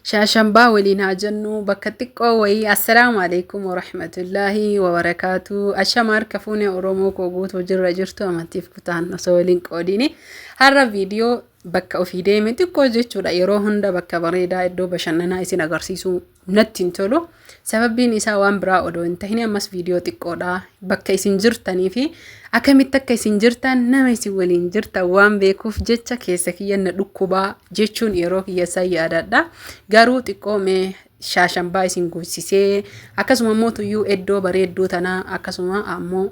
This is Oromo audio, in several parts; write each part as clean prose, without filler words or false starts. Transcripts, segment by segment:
Shaashambaa waliin haa jennu bakka xiqqoo wayii. Assalaamu alaikum warahmatullaahi wabarakaatu. Ashama harka fuune Oromoo koo guutuu jirra jirtu amantiif kutaan osoo waliin qoodini. Har'a viidiyoo bakka ofii deeme xiqqoo jechuudha. Yeroo hunda bakka bareedaa iddoo bashannanaa isin agarsiisuu natti hin tolu. Sababbiin isaa waan biraa odoo hin tahin ammas viidiyoo xiqqoodha. Bakka isin jirtanii fi akkamitti akka isin jirtan nama isin waliin jirtan waan beekuuf jecha keessa kiyya na dhukkubaa jechuun yeroo kiyya san yaadadha. Garuu xiqqoo mee shaashambaa isin guutsisee akkasuma immoo tuyyuu iddoo bareedduu tanaa akkasuma ammoo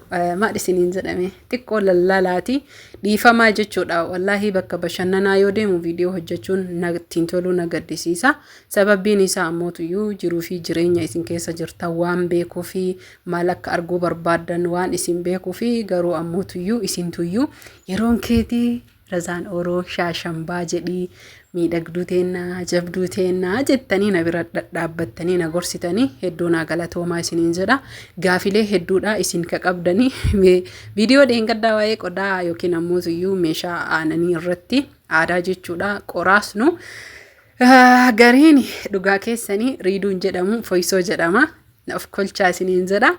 maal isiniin jedhame xiqqoo lallaalaati dhiifamaa jechuudha. Wallaahi bakka bashannanaa yoo deemu viidiyoo hojjechuun natti hin tolu, na gaddisiisa. Sababbiin isaa ammootuyyuu jiruu fi jireenya isin keessa jirtan waan beekuu fi maal akka arguu barbaaddan waan isin beekuu fi garuu ammootuyyuu isintuyyuu yeroon keetii Razaan Oroo shaashambaa jedhii miidhagduu teennaa jabduu teennaa jettanii na bira dhadhaabbattanii na gorsitanii hedduu naa galatoomaa isiniin jedha. Gaafilee hedduudha isin ka qabdanii viidiyoo dheengaddaa waa'ee qodaa yookiin ammootuyyuu meeshaa aananii irratti aadaa jechuudha qoraasnu. Gariin dhugaa keessanii riiduun jedhamu foysoo jedhama. Of kolchaa isiniin jedha.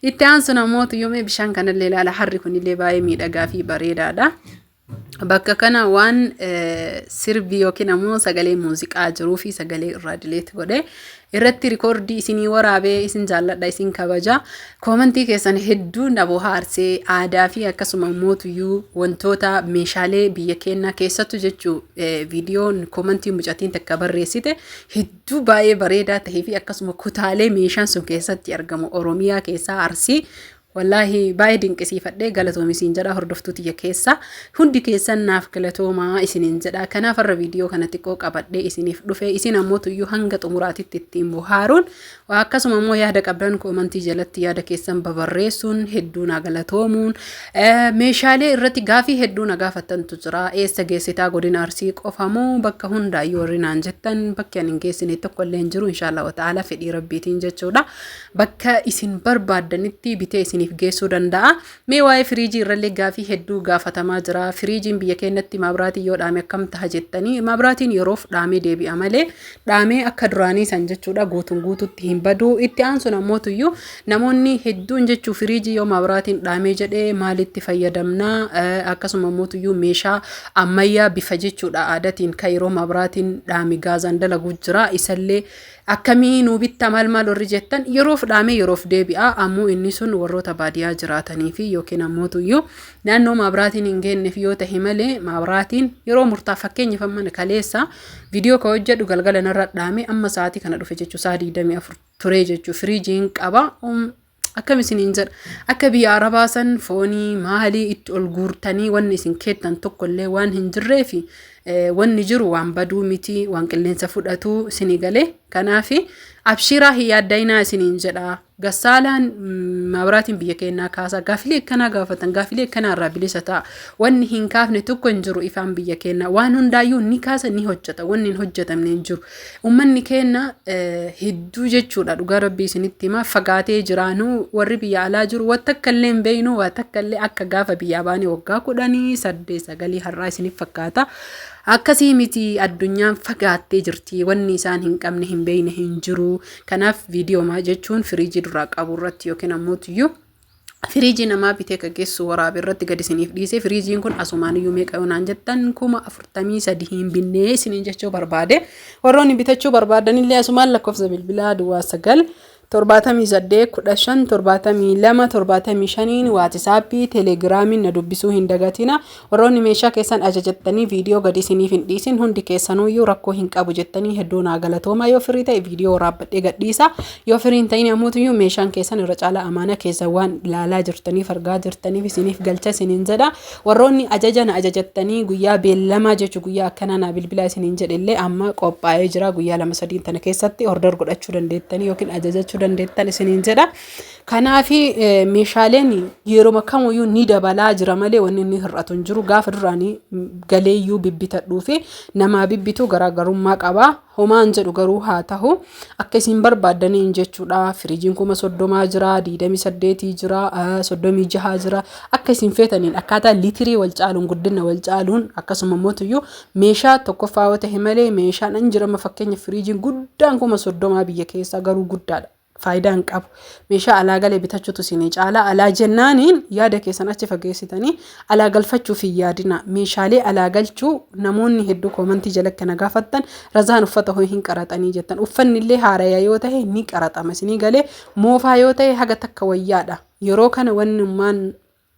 Itti aansuun ammoo tuyyumee bishaan kanallee ilaala. Harri kunillee baay'ee miidhagaa fi bareedaadha. Bakka kana waan sirbi yookiin ammoo sagalee muuziqaa jiruu fi sagalee irraa dileet godhe irratti rikoordii isinii waraabee isin jaalladha isin kabaja. Koomantii keessan hedduu na bohaarsee aadaa fi akkasuma immoo tuyyuu wantoota meeshaalee biyya keenyaa keessattu jechuu viidiyoon koomantii mucatiin takka barreessite hedduu baay'ee bareedaa ta'ee fi akkasuma kutaalee meeshaan sun keessatti argamu Oromiyaa keessaa Arsii wallaahi baay'ee dinqisiifadhee galatoomi siin jedha. Hordoftuu tiyya keessa hundi keessan naaf galatoomaa isiniin jedha. Kanaaf har'a viidiyoo kana xiqqoo qabadhee isiniif dhufe. Isin ammoo tuyyuu hanga xumuraatitti ittiin bohaaruun akkasuma immoo yaada qabdan koomantii jalatti yaada keessan babarreessuun hedduu naa galatoomuun meeshaalee irratti gaafii hedduu na gaafattantu jira. Eessa geessitaa, godina Arsii qofa moo bakka hundaayyuu warri naan jettan, bakki ani hin geessine tokko illee hin jiru inshaallah wa ta'ala fedhii rabbiitiin jechuudha. Bakka isin barbaaddanitti bitee isiniif geessuu danda'a. Mee waa'ee firiijii irrallee gaafii hedduu gaafatamaa jira. Firiijiin biyya keenyatti maabraatiin yoo dhaame akkam taha jettanii, maabraatiin yeroof dhaamee deebi'a malee dhaamee akka duraanii san jechuudha guutuun guututti hin badu. Itti aansuun ammoo tuyyuu namoonni hedduun jechuu firiijii yoo maabraatiin dhaamee jedhee maalitti fayyadamna, akkasuma ammoo tuyyuu meeshaa ammayyaa bifa jechuudha aadatiin kan yeroo maabraatiin dhaame gaazaan dalagu jira, isallee akkamii nuu bitta, maal maal warri jettan, yeroof dhaamee yeroof deebi'a. Ammoo inni sun warroota baadiyaa jiraatanii fi yookiin ammoo tuyyuu naannoo maabraatiin hin geenneef yoo tahe malee maabraatiin yeroo murtaa, fakkeenyaaf amma kaleessa viidiyoo ka hojjedhu galgala narra dhaame amma sa'aatii kana dhufe jechuu sa'a 24 turee jechuu. Firiijiin qaba akkam isiniin jedha, akka biyya arabaa san foonii maalii itti ol guurtanii wanni isin keettan tokko illee waan hin jirreefi wanni jiru waan baduu miti, waan qilleensa fudhatu isinii galee. Kanaaf abshiraa hin yaaddayinaa isiniin jedha. Gassaalaan maabraatiin biyya keenyaa kaasa gaafilee akkanaa gaafatan, gaafilee akkanaa irraa bilisa ta'a. Wanni hin kaafne tokko hin jiru. Ifaan biyya keenyaa waan hundaayyuu ni kaasa, ni hojjeta. Wanni hin hojjetamne hin jiru. Uummanni keenya hedduu jechuudha, dhugaa rabbii isinitti hima, fagaatee jiraanu warri biyya alaa jiru waan takka illee hin beeknu, waan takka illee akka gaafa biyyaa baane waggaa 10, 8, 9 har'aa isiniif fakkaata. Akkasii miti, addunyaan fagaattee jirti, wanni isaan hin qabne hin beekne hin jiru. Kanaaf viidiyoo maa jechuun firiijii duraa qabu irratti yookiin ammoo tuyyuu firiijii namaa bitee ka geessu waraabe irratti gad isiniif dhiise. Firiijiin kun asumaan iyyuu meeqa yoo naan jettan, 43,000 hin binnee isiniin jechuu barbaade. Warroonni bitachuu barbaadanillee asumaan lakkoofsa bilbilaa 09 78 15 72 75 Waatisaappii, Telegiraamiin na dubbisuu hin dagatina. Warroonni meeshaa keessan ajajattanii viidiyoo gadi isiniif hin dhiisin hundi keessanuyyuu rakkoo hin qabu jettanii hedduu naa galatoomaa. Yoo firii ta'e viidiyoo waraabbadhee gadhiisa. Yoo firii hin ta'in ammoo meeshaan keessan irra caalaa amaana keessan waan ilaalaa jirtaniif argaa jirtaniif isiniif galcha isiniin jedha. Warroonni ajaja na ajajattanii guyyaa beellamaa jechuu guyyaa akkanaa naa bilbilaa isiniin jedhe illee amma qophaa'ee jira. Guyyaa 2, 3 tana keessatti order godhachuu dandeettanii yookiin ajajachuu dandeettan isiniin jedha. Kanaaf meeshaaleen yeroma kamuyyuu ni dabalaa jira malee wanni inni hir'atu hin jiru. Gaafa duraanii galeeyyuu bibbitadhuu fi namaa bibbitu garaagarummaa qaba. Homaan jedhu garuu haa tahu akka isin barbaaddaniin jechuudha. Firiijiin 30,000 jira, 28 jira, 36 jira. Akka isin feetaniin akkaataa liitirii wal caaluun guddina wal caaluun akkasuma mootuyyuu meeshaa tokkoffaa yoo tahe malee meeshaan an jirama fakkeenya firiijiin guddaan 30,000 biyya keessaa garuu guddaadha. Faayidaa hin qabu. Meeshaa alaa galee bitachuutu isinii caala. Alaa jennaaniin yaada keessan achi fageessitanii alaa galfachuuf hin yaadina. Meeshaalee alaa galchuu namoonni hedduu koomantii jalatti kana gaafattan razaan uffata hoo hin qaraxanii jettan. Uffanni illee haaraya yoo tahe ni qaraxama. Isinii galee moofaa yoo tahe haga takka wayyaadha. Yeroo kana wannummaan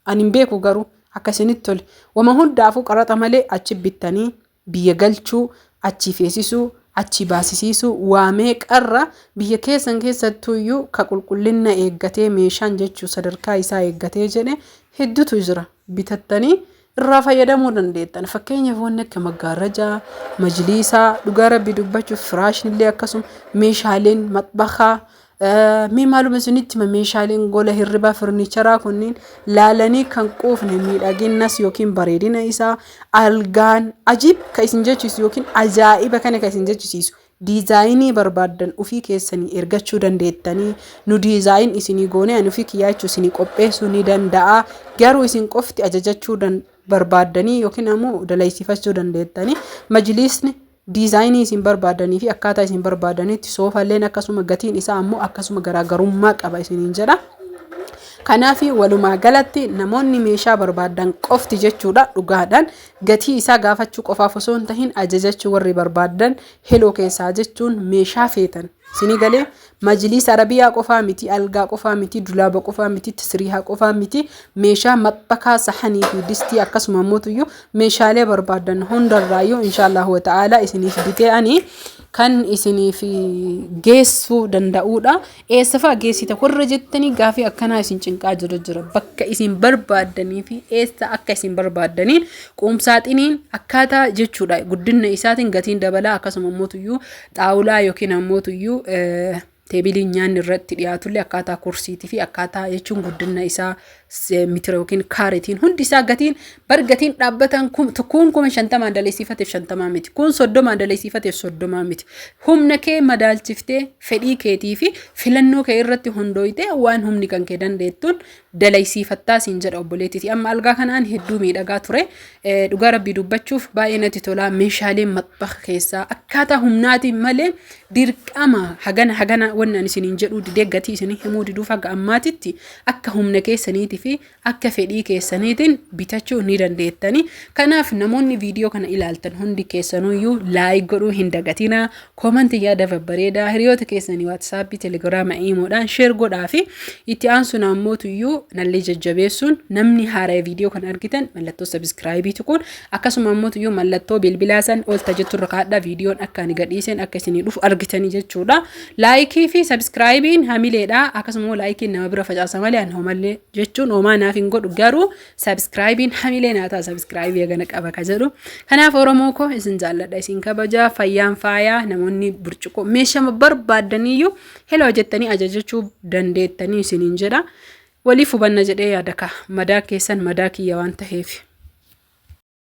ani hin beeku garuu akka isinitti tole. Wama hundaafuu qaraxa malee achi bittanii biyya galchuu, achii feesisuu, achii baasisiisuu waa meeqarra biyya keessan keessattuuyyuu ka qulqullinna eeggatee meeshaan jechuu sadarkaa isaa eeggatee jedhe hedduutu jira. Bitattanii irraa fayyadamuu dandeettan. Fakkeenyaaf wanni akka maggaarrajaa, majliisaa, dhugaa rabbii dubbachuuf firaashnillee akkasuma meeshaaleen maxbakaa Mee maaluma isinitti hima meeshaaleen gola hirribaa firniicharaa kunniin laalanii kan quufne miidhaginnas yookiin bareedina isaa algaan ajiib ka isin jechisiisu yookiin ajaa'iba kana ka isin jechisiisu diizaayinii barbaaddan ofii keessanii ergachuu dandeettanii nu diizaayin isinii goonee ani ofii kiyyaa jechuu isinii qopheessuu ni danda'a garuu isin qofti ajajachuu barbaaddanii yookiin ammoo dalaysiifachuu dandeettanii majliisni diizaayinii isin barbaaddanii fi akkaataa isin barbaadanitti soofalleen akkasuma gatiin isaa ammoo akkasuma garaagarummaa qaba isiniin jedha. Kanaaf walumaa galatti namoonni meeshaa barbaadan qofti jechuudha dhugaadhaan gatii isaa gaafachuu qofaaf osoo hin tahin ajajachuu warri barbaadan heloo keessaa jechuun meeshaa feetan isinii galee Majliisa Arabiyaa qofaa miti, algaa qofaa miti, dulaaba qofaa miti, tisriihaa qofaa miti, meeshaa maxbakaa, sahanii fi distii akkasuma ammoo meeshaalee barbaadan hundarraayyuu inshaallahu wa ta'ala isiniif bitee ani kan isiniif geessuu danda'uudha. Eessa fa'a geessita warra jettanii gaafii akkanaa isin cinqaa jiru jira. Bakka isin barbaaddanii fi eessa akka isin barbaaddaniin quumsaaxiniin akkaataa jechuudha. Guddina isaatiin gatiin dabalaa akkasuma ammoo xaawulaa yookiin ammoo tuyyuu teebiliin nyaanni irratti dhiyaatullee akkaataa kursiitii fi akkaataa jechuun guddina isaa mitira yookiin kaaretiin hundi isaa gatiin bar gatiin dhaabbataan kun 50,000 daleessifateef 50 miti kun 30 daleessifateef 30 miti humna kee madaalchiftee fedhii keetii fi filannoo kee irratti hundooytee waan humni kan kee dandeettuun dalaysiifattaa siin jedha obboleettiti. Amma algaa kanaan hedduu miidhagaa ture. Dhugaa rabbii dubbachuuf baay'ee natti tolaa meeshaaleen maxbaxa keessaa akkaataa humnaatiin malee dirqama hagana hagana wanni ani isiniin jedhuu didee gatii isinii himuu diduuf haga ammaatitti akka humna keessaniitii fi akka fedhii keessaniitiin bitachuu ni dandeettani. Kanaaf namoonni viidiyoo kana ilaaltan hundi keessanuyyuu laayik godhuu hin dagatinaa. Koomantii yaada babbareedaa hiriyoota keessanii waatsaappii, telegiraama, iimoodhaan sheer godhaa fi itti aansuun ammoo tuyyuu nallee jajjabeessuun namni haaraya viidiyoo kana argitan mallattoo sabiskiraayibii tuquun akkasuma ammoo tuyyuu mallattoo bilbilaa san ol tajettu irra kaadhaa viidiyoon akka ani gadhiiseen akka isinii dhufu argitanii jechuudha. Laayikii fi sabiskiraayibiin hamileedha akkasuma laayikiin nama bira facaasa malee ani homallee jechuun homaa naaf hin godhu garuu Subscribe'n hamilee naa ta'a subscribe hagana qaba ka jedhu. Kanaaf Oromoo koo isin jaalladha isin kabaja fayyaan faayaa namoonni burcuqqoo meeshama barbaaddaniyyuu heloo jettanii ajajachuu dandeettanii isiniin jedha. Waliif hubanna jedhee yaada ka madaa keessan madaa kiyya waan taheef.